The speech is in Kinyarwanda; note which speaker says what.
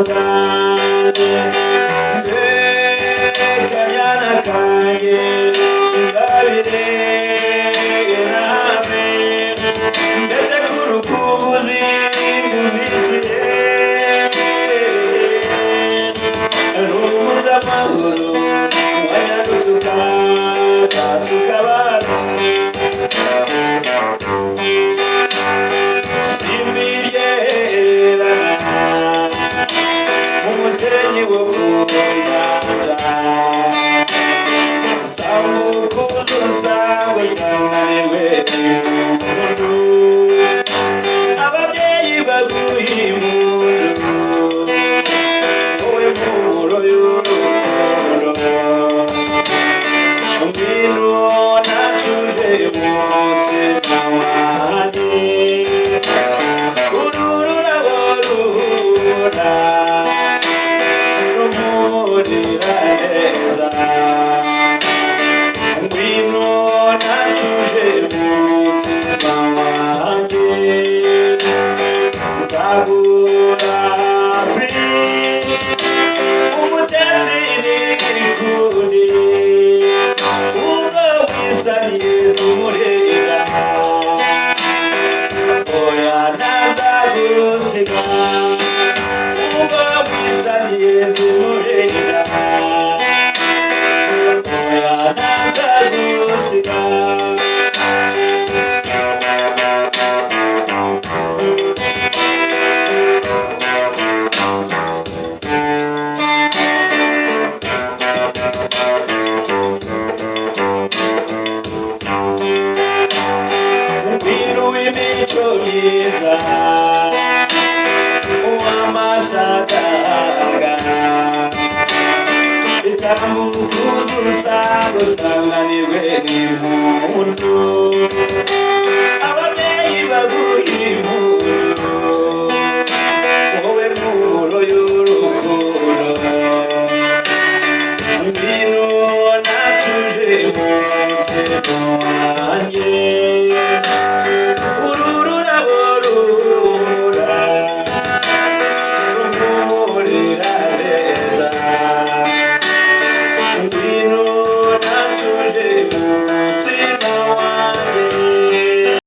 Speaker 1: Bwanjye, kanyana kanjye, ingabire nawe, ndetse k'urukuzi ngufitiye, rubuza amahoro wanyarutuka tukabana. Simbiryerana umusenyi wo ku nyanja, tambuka usange usanganirwe n'impundu, ababyeyi baguha impundu, wowe mpumuro y'urukundo, ngwino natuje mu mutima wanjye, uru rurabo ruhura rumurira neza, ngwino natuje mu mutima wanjye, nzahura hafi umutesi n'ikundi, ubwo wisaniye umurera, oya ntazagusiga, ubwo wisaniye umurera, oya ntazagusiga. Umubiri w'imico myiza uw'amasagaga, itambukuza usanganirwe n'impundu.